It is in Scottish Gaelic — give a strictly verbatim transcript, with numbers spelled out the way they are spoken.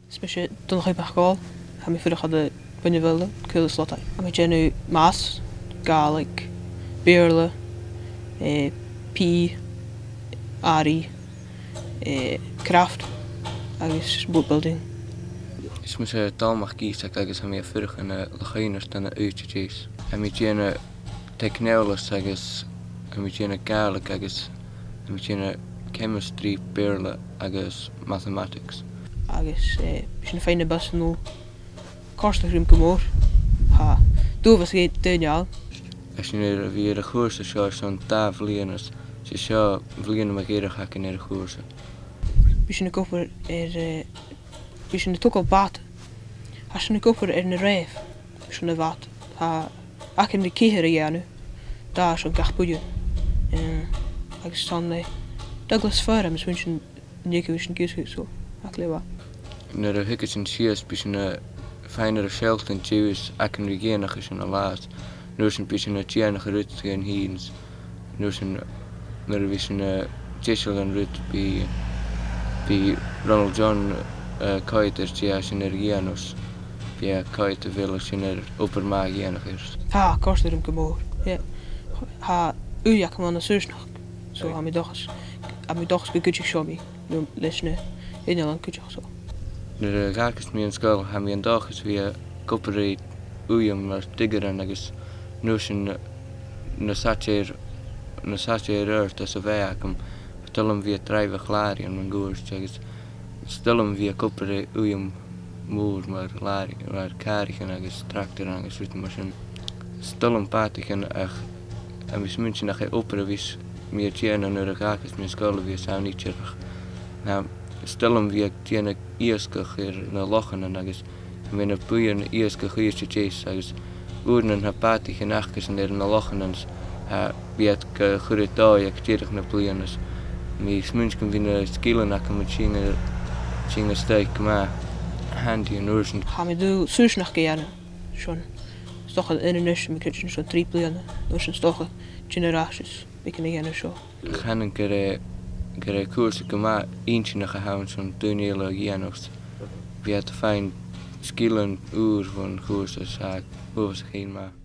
Is mise Donnchadh MacDhùghaill, tha mi a' fuireach ann am Beinn na Faoghla, Caol is Lodainn. Tha mi a' dèanamh maths, Gàidhlig, Beurla, eh, P E, R E, eh, craft agus boat building. Is mise Dòmhnall MacÌosaig agus tha mi a' fuireach ann an Loch Aonais ann an Uibhist a Deas. Tha mi a' dèanamh teicneòlas agus tha mi a' dèanamh Gàidhlig agus tha mi a' dèanamh chemistry, Beurla agus mathematics. Agus, eh, bidh sinn a' faighinn am bus a-null. Chòrd e rium gu mòr. Tha dùmhanas aig daoine ann. Tha sinn air a bhith air a' chùrsa seo airson dà bhliadhna, 's e seo bliadhna mu dheireadh againn air a' chùrsa. Bidh sinn ag obair air, eh, bidh sinn a' togail bàta. Tha sinn ag obair air na ràimh airson a' bhàta. Tha againn ri ceithir a dhèanamh, dà airson gach buidheann. Eh, agus 's ann le Douglas Fir, tha mi a' smaointinn, an tèid sinn gu, so, ach le bha. Nuair a thig sinn sìos, bidh sinn a' faighinn air a sealltainn dè bhios againn ri dhèanamh airson an latha. An uair sin bidh sinn a' dèanamh rud againn fhìn. An uair sin, nuair a bhios sinn a' deiseil an rud, bidh, bidh Ronald John, eh, a' coimhead air dè tha sinn air a dhèanamh. Bidh e a' coimhead a bheil sinn air obair math a dhèanamh air. Tha, chòrd e rium gu mòr. Yeah. Tha ùidh agam ann an saorsainneachd. So, tha mi an dòchas, tha mi an dòchas gun cuidich seo mi, no leis na h-innealan cuideachd, so. Nuair a dh'fhàgas mi an sgoil, tha mi an dòchas a bhith ag obair ri uidheam mar dhiogair agus an uair sin na, na saighdear, na saighdear àrd às a' bheatha agam, 's toil leam a bhith a' draibheadh làraidhean mun cuairt agus 's toil leam a bhith ag obair ri uidheam mòr mar làraidh, mar chàraichean agus tractaran agus rudan mar sin. 'S toil leam bàtaichean ach tha mi a' smaointinn nach e obair a bhios mi a' dèanamh nuair a dh'fhàgas mi an sgoil a bhios ann idir ach, na, 's toil leam a bhith a' dèanamh iasgach air na lochan agus tha mi nam buidheann iasgaich Uibhist a Deas agus uaireannan tha bàtaichean acasan air na lochan, eh, bidh iad ga chur air dòigh aig deireadh na bliadhna. Tha mi a' smaointinn gum bi na sgilean agam a' tighinn, tighinn a-steach gu math handy an uair sin. Tha mi an dùil saorsainneachd a dhèanamh airson, 's dòcha, Inbhir Nis, tha mi a' creidsinn, airson trì bliadhna, an uair sin 's dòcha, dèanamh air ais is beagan a dhèanamh seo. Chanainn gur e, gur e cùrsa gu math inntinneach a th' ann airson daoine eile a dhèanamh. Bidh iad a' faighinn sgilean ùra bhon chùrsa 's tha e uabhasach fhèin math.